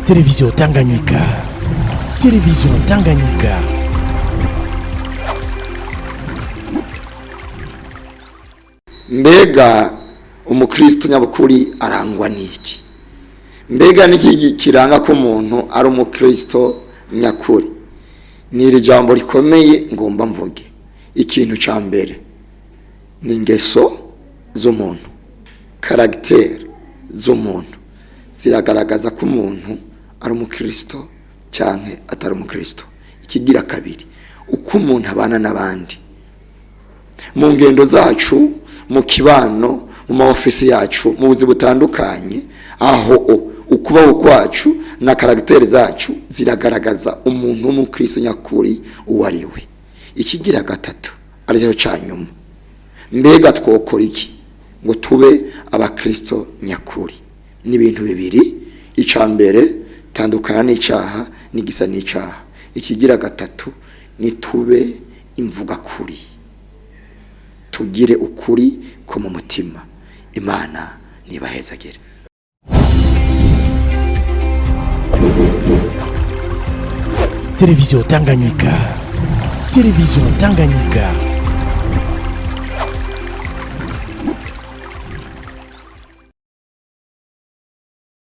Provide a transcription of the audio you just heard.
Television Tanganyika. Television Tanganyika. Mbega umukristo nyabukuri arangwa n'iki? Mbega n'iki kiranga ko umuntu ari umukristo nyakuri? Ni iri jambo rikomeye ngomba mvuge. Ikintu cya mbere ni ingeso z'umuntu, caractère z'umuntu ziragaragaza ko umuntu ari umukristo cyangwa atari umukristo. Ikigira kabiri, uko umuntu abana n'abandi mu ngendo zacu, mu kibano, mu ma ofisi yacu, mu buzi butandukanye, aho ukubaho kwacu na caractère zacu ziragaragaza umuntu w'umukristo nyakuri uwo ari we. Ikigira gatatu aricyo cya nyuma, mbega twokora iki ngo tube abakristo nyakuri? Ni ibintu bibiri. Icya mbere, tandukana n'icyaha n'igisa n'icyaha. Ikigira gatatu, ni tube imvugakuri, tugire ukuri ko mu mutima. Imana nibahezagire. Television Tanganyika. Television Tanganyika.